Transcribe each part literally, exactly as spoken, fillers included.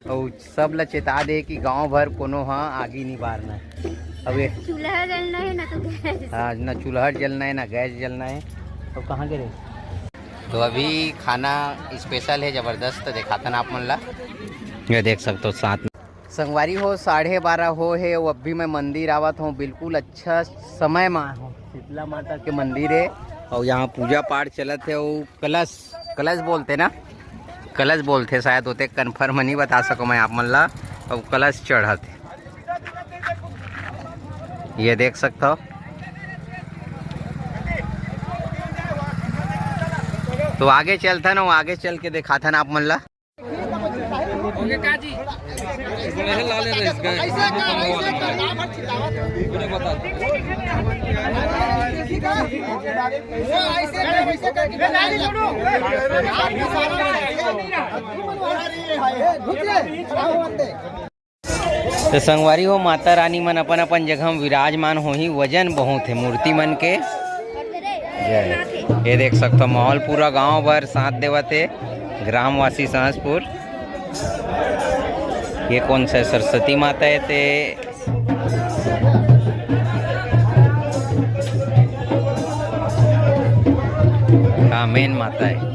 अउ सब ल चेता दे कि गांव भर कोनो ह आगी नी बारना। अब ये चूल्हा जलना है ना तो गैस। हाँ, ना चूल्हा जलना है, ना गैस जलना है। तो कहाँ के रहे? तो अभी खाना स्पेशल है, जबरदस्त, दिखाथन आप मन ला। ये देख सकते हो साथ में। संगवारी हो, साढ़े बारह हो है, वो अभी मैं मंदिर आवत हूँ, बिल्कुल अच्छा समय में आए हूँ। शीतला माता के मंदिर है और यहाँ पूजा पाठ चलत है। वो कलश, कलश बोलते ना, कलश बोलते शायद, होते कन्फर्म नहीं बता सको मैं आप मन ला। अब कलश चढ़त है, ये देख सकता हो। तो आगे चलथन, वो आगे चल के दिखाथन आप मन ला। तो संगवारी हो, माता रानी मन अपन अपन जगह म विराजमान होही। वजन बहुत है मूर्ति मन के। जय। ये देख सकथो, माहौल पूरा गांव भर साथ देवत है, ग्रामवासी सहसपुर। ये कौन सा सरस्वती माता है ते? हाँ, मेन माता है।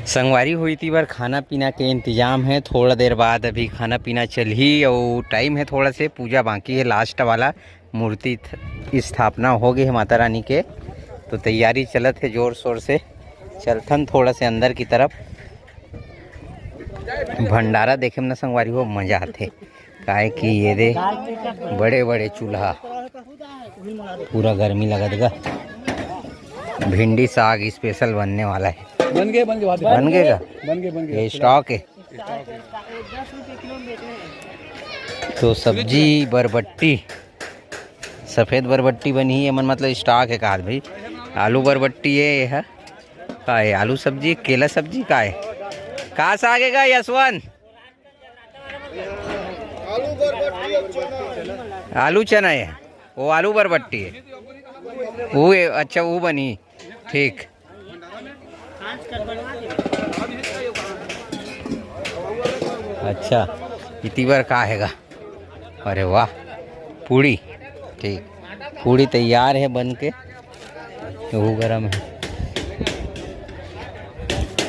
संगवारी हो, इति बर खाना पीना के इंतजाम है। थोड़ा देर बाद अभी खाना पीना चलही, अउ टाइम है थोड़ा से, पूजा बाकी है, लास्ट वाला मूर्ति थ-, स्थापना हो गई है माता रानी के, तो तैयारी चलत है जोर शोर से। चलथन थोड़ा से अंदर की तरफ, भंडारा देखे में ना संगवारी हो, मजा आथे। काहे कि ये दे बड़े बड़े चूल्हा, पूरा गर्मी लगत गा। भिंडी साग स्पेशल बनने वाला है। बन गए, बन गए, बात बन गए का? बन गए, बन गए। ये स्टॉक है। तो सब्जी बरबट्टी, सफेद बरबट्टी बनी है, मन मतलब स्टॉक है का भाई। आलू बरबट्टी है, ये है का है? आलू सब्जी, केला सब्जी का है? का साग है का यशवंत? आलू बरबट्टी और चना। आलू चना है, वो आलू बरबट्टी है, वो है, अच्छा वो बनी, ठीक। अच्छा, इति बर का है गा? अरे वाह, पूड़ी, ठीक, पूड़ी तैयार है बन के, वो गरम है।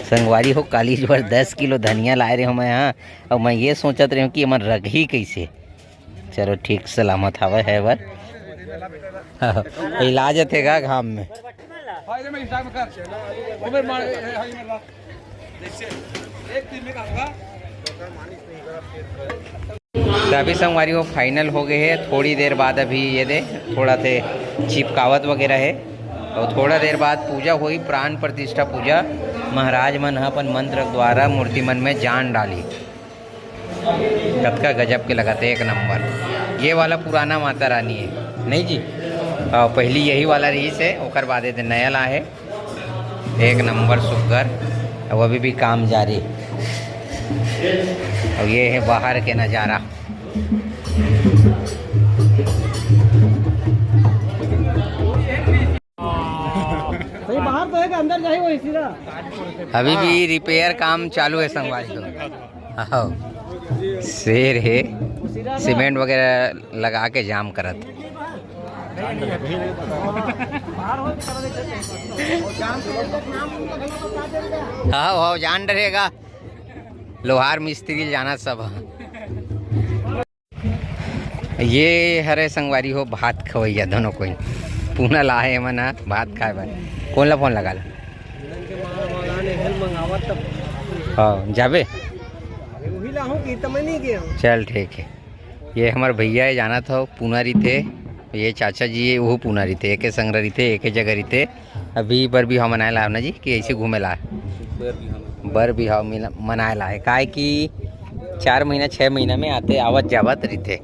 संगवारी हो, काली जो दस किलो धनिया लाए रहे हो मैं, हाँ, और मैं ये सोचत रहे हूँ कि एमन रखही कैसे। चलो ठीक सलामत हवे है बर। इलाज थे गा घाम में। तो अभी संगवारी हो फाइनल हो गए है। थोड़ी देर बाद अभी ये दे थोड़ा से चिपकावत वगैरह है और थोड़ा देर बाद पूजा हुई, प्राण प्रतिष्ठा पूजा। महाराज मन ह अपन मंत्र द्वारा मूर्ति मन में जान डाली। कतका गजब के लगत है, एक नंबर। ये वाला पुराना माता रानी है, नहीं जी? हाँ, पहली यही वाला रही से, ओकर बाद ये नया ला है। एक नंबर सुग्घर। अब अभी भी काम जारी। अब ये है बाहर के नज़ारा। सही बाहर तो है कि अंदर जाए वही सीधा। अभी भी रिपेयर काम चालू है संगवारी हो। आओ, शेर है, सीमेंट वगैरह लगा के जाम करत। आओ, आओ, जान डरेगा, लोहार मिस्त्री जाना सब। ये हरे संगवारी हो भात खवैया दोनों कोई। पूना ला है मना भात खाए बर। कौन ला फोन लगा ला? हाँ, जाबे। चल ठीक है। ये हमार भैया है, जाना था पूना रीते। ये चाचा जी है, वो पूना रीते, एक संग रीते, एक जगह रीते। अभी बर बिहाव मनाए ला ना जी, कि ऐसे घूमे ला? बर बिहाव। बर बिहाव मिला-, मनाए ला है, काहे कि चार महीना, छः महीना में आते, आवत जावत रहिथे।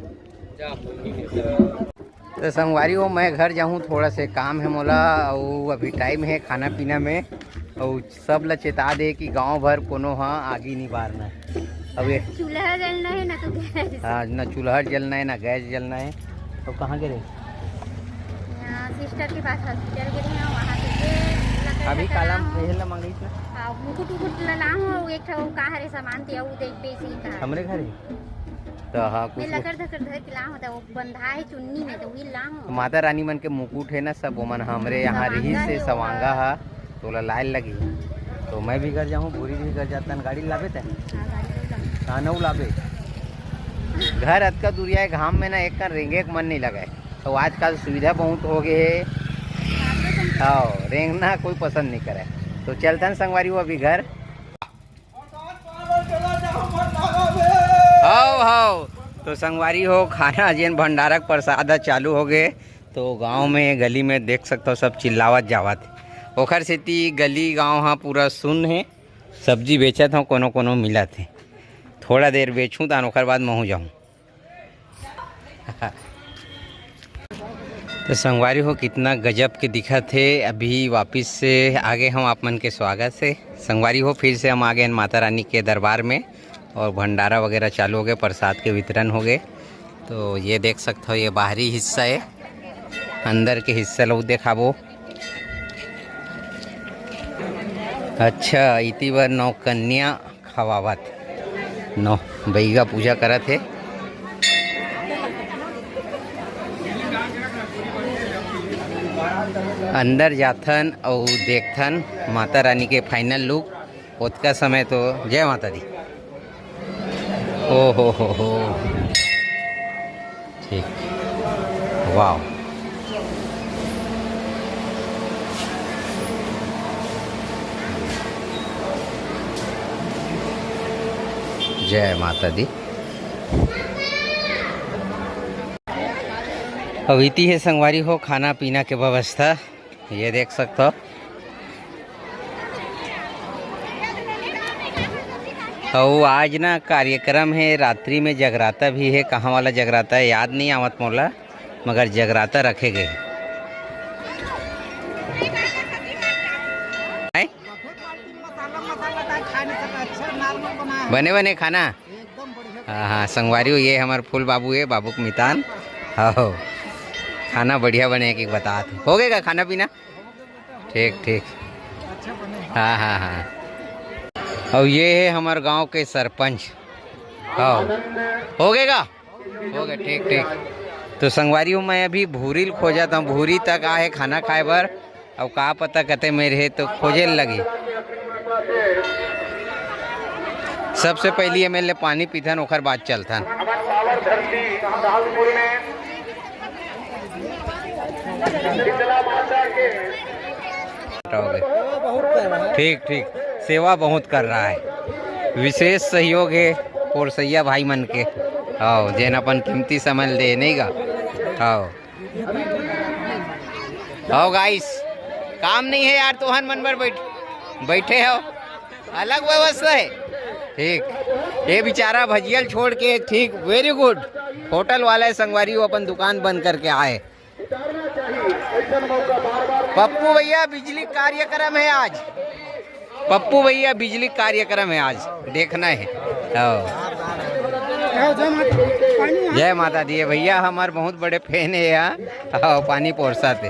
तो संगवारी हो, मैं घर जाहूँ, थोड़ा से काम है मोला, अउ अभी टाइम है खाना पीना में, अउ सब ला चेता दे कि गांव भर कोनो ह आगी नहीं बारना। अब ये चूल्हा जलना है ना तो गैस। हाँ, ना चूल्हा जलना है, ना गैस जलना है। तो कहाँ के रहे? यहाँ सिस्टर के पास हॉस्पिटल गे रहे हैं, वहाँ से ये लकड़ अभी लकड़ काला लाहूँ। ये ला मंगाइस ना? हाँ, मुकुट उकुट ला लाहूँ, वो एक ठो का हरे सामान थे, वो देख पे इसी का। हमरे घर ही? तो हाँ, मैं कुछ लकड़ धकड़ धर के लाहूँ, तो वो बंधा है चुन्नी में, तो वही लाहूँ। माता रानी मन के मुकुट है ना सब, वो मन हमरे यहाँ सवांगा रही से है वो। सवांगा हा, तोला लाए लगी। तो मैं भी घर जाहूँ, भूरी भी घर जाता, गाड़ी लाबे तै? हाँ, गाड़ी लाहूँ। कहाँ नऊ लाबे? घर अतका दूरिया है, घाम में ना एक कन रेंगे के मन नहीं लगे। तो आजकल सुविधा बहुत हो गए है। हाँ, रेंगना कोई पसंद नहीं करे। तो चलतन संगवारी हो अभी घर। हाव, हाव। तो संगवारी हो, खाना जेन भंडारक प्रसाद ह चालू हो गए। तो गांव में, गली में देख सकते हो, सब चिल्लावत जावत हे। ओखर सेती गली गांव ह पूरा सुन्न हे। सब्जी बेचत हो, कोनो कोनो मिलत हे। थोड़ा देर बेचूं, तान ओखर बाद महूं जाऊं। तो संगवारी हो, कितना गजब के दिखत हे। अभी वापिस से आगे हम आप मन के स्वागत से। संगवारी हो, फिर से हम आ गए हैं माता रानी के दरबार में और भंडारा वगैरह चालू हो गए, प्रसाद के वितरण हो गए। तो ये देख सकते हो, ये बाहरी हिस्सा है, अंदर के हिस्सा लोग दिखाबो। अच्छा, इति बर नौकन्या खवावत। नो, बइगा पूजा करत हे। अंदर जाथन अउ देखथन माता रानी के final look। ओतका समय तो जय माता दी। ओ हो हो हो। ठीक। वाह। जय माता दी। अब इति हे संगवारी हो खाना पीना के व्यवस्था। ये देख सकते हो। अउ आज ना कार्यक्रम हे, रात्रि में जगराता भी हे। कहाँ वाला जगराता हे याद नहीं आवत मोला, मगर जगराता रखे गए हे। हैं? बने बने खाना। हाँ हाँ संगवारी हो, ये हमर फूल बाबू हे, बाबू के मितान। हाँ, खाना बढ़िया बने हे कि बतात हो। हो गए का खाना पीना? ठीक ठीक। हाँ हाँ हाँ। अउ ये हे हमर गांव के सरपंच। हाँ, हो गए का? हो गए, ठीक ठीक। तो संगवारी हो, मैं अभी भूरी ल खोजत हूँ, भूरी तक आहे खाना खाए बर। अब का पता कते मेर हे, तो खोजे ल लगी। सबसे पहली एमएलए पानी पीथन, ओकर बाद चलथन। ठीक ठीक, सेवा बहुत कर रहा है, विशेष सहयोग है पोरसैया भाई मन के। आओ, जेन अपन कीमती समय दे नहीं गा। आओ। आओ गाइस, काम नहीं है यार, तोहन मन बर बैठ, बैठे हो, अलग व्यवस्था है। ठीक, ये बेचारा भजियल छोड़ के, ठीक, very good। होटल वाला है संगवारी, वो अपन दुकान बंद करके आए। पप्पू भैया, बिजली कार्यक्रम है आज। पप्पू भैया, बिजली कार्यक्रम है आज, देखना है। हाँ। जय माता दी। ये भैया हमारे बहुत बड़े फैन है यहाँ। हाँ, पानी पोरसा थे।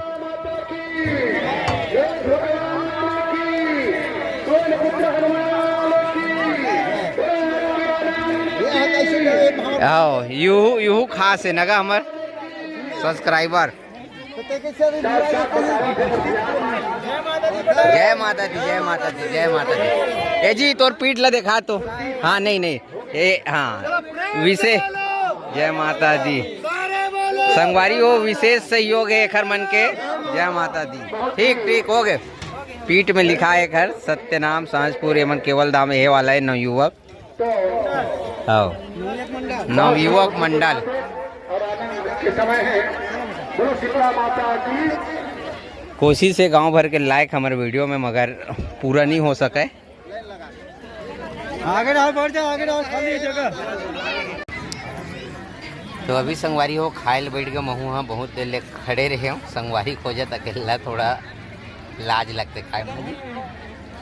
आओ, यू यू खास है नगा हमार सब्सक्राइबर। जय माता दी, जय माता दी, जय माता दी। ए जी, तोर पीठ ला देखा तो। हाँ, नहीं नहीं, ए हाँ, विशेष। जय माता दी। संगवारी हो, विशेष सहयोग है एखर मन के। जय माता दी। ठीक ठीक, हो गए। पीठ में लिखा है एखर सत्यनाम सांझपुर, एमन केवल धाम, ये वाला है नवयुवक। आओ। नवयुवक मंडल। कोशिश है गांव भर के लायक हमारे वीडियो में, मगर पूरा नहीं हो सके। आगे रहो, बढ़ जाओ, आगे रहो, खाली है जगह। तो अभी संगवारी हो, खाए ल बैठ गए, महू हाँ बहुत देर ले खड़े रहे हूँ। संगवारी खोजत अकेला थोड़ा लाज लगते खाए में।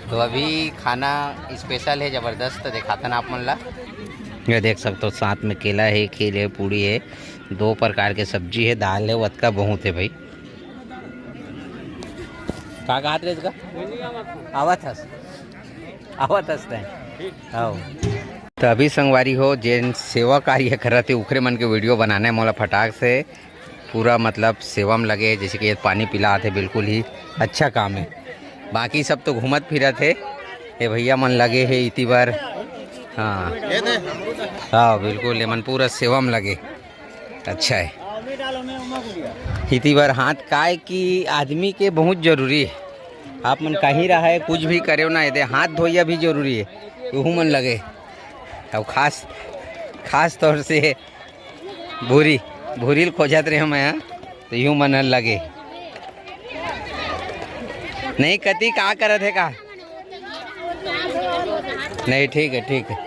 तो अभी खाना स्पेशल है, जबरदस्त, दिखातन आप मन ला। ये देख सकते हो, साथ में केला है, खीर है, पूड़ी है, दो प्रकार के सब्जी है, दाल है, वतका बहुत है भाई। का कहत रहे इसका? आवत हस, आवत हस तैं। हाँ। तो अभी संगवारी हो, जेन सेवा कार्य करत हे, उखरे मन के वीडियो बनाना है मोला फटाक से। पूरा मतलब सेवा में लगे हे, जैसे कि ये पानी पिलात हे, बिल्कुल ही अच्छा काम है। बाकी सब तो घूमत फिरत हे, ये भैया मन लगे हे इति बार। हाँ, हाँ, बिल्कुल, ये मन पूरा सेवा में लगे। अच्छा है। इति बार हाथ काय कि आदमी के बहुत जरूरी है। आप मन कहीं रहा है, कुछ भी करे ना, ये हाथ धोइया भी जरूरी है। उहू मन लगे। अब खास, खास तौर से भूरी, भूरी ल खोजत रहे मैं, तो यूं मन लगे। नहीं कति का करत है का? नहीं, ठीक है, ठीक है।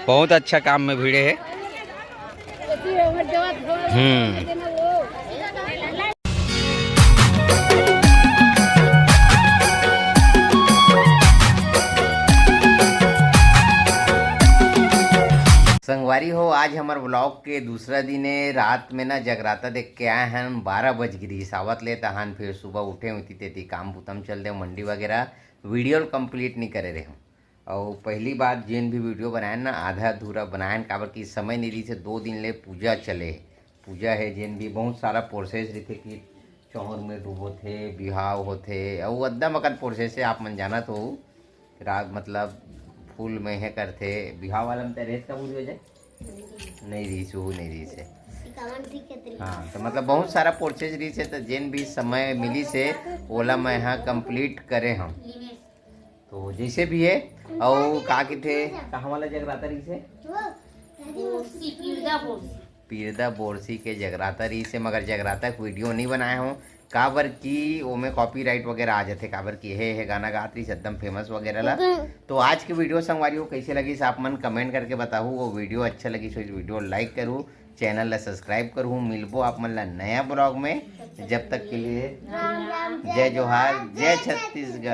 बहुत अच्छा काम में भिड़े है। हम्म। संगवारी हो, आज हमर ब्लॉग के दूसरा दिन है। रात में ना जगराता देख के आए हन, बारह बज गिरी। सावत ले तहान फिर सुबह उठे हुई थी, तेती काम बुतम चल दे, मंडी वगैरह। वीडियो कंप्लीट नहीं करे रहे हूँ। और पहली बात, जेन भी वीडियो बनाए ना, आधा अधूरा बनाए, काबर कि समय नहीं रही से। दो दिन ले पूजा चले, पूजा है, जेन भी बहुत सारा प्रोसेस रहिथे कि चौर में डूबोथे, बिहाव होथे, अउ अद्दा मकन प्रोसेस है, आप मन जानत हो। रात मतलब फूल में है करथे, बिहाव वाला में त रेत का पूरी हो जाए, नहीं रही, सुहू नहीं रही से। हाँ, तो मतलब बहुत सारा प्रोसेस रही से, तो जेन भी समय मिली से, ओला मैं यहाँ कंप्लीट करे हम। तो जैसे भी है, अउ का किथे, कहाँ वाला जगराता रही से? बोरसी, पीरदा बोरसी। पीरदा बोरसी के जगराता रही से, मगर जगराता के वीडियो नहीं बनाए हूँ, काबर कि ओमे कॉपीराइट वगैरह आ जाथे, काबर कि हे, हे गाना गात रही से एकदम फेमस वगैरह ला। तो आज के वीडियो संगवारी हो कैसे लगी से आप मन कमेंट करके बताहू। वो वीडियो अच्छा लगी से वीडियो लाइक करू, चैनल ला सब्सक्राइब करू। मिलबो आप मन ला नया ब्लॉग में, जब तक के लिए राम राम, जय जोहार, जय छत्तीसगढ़।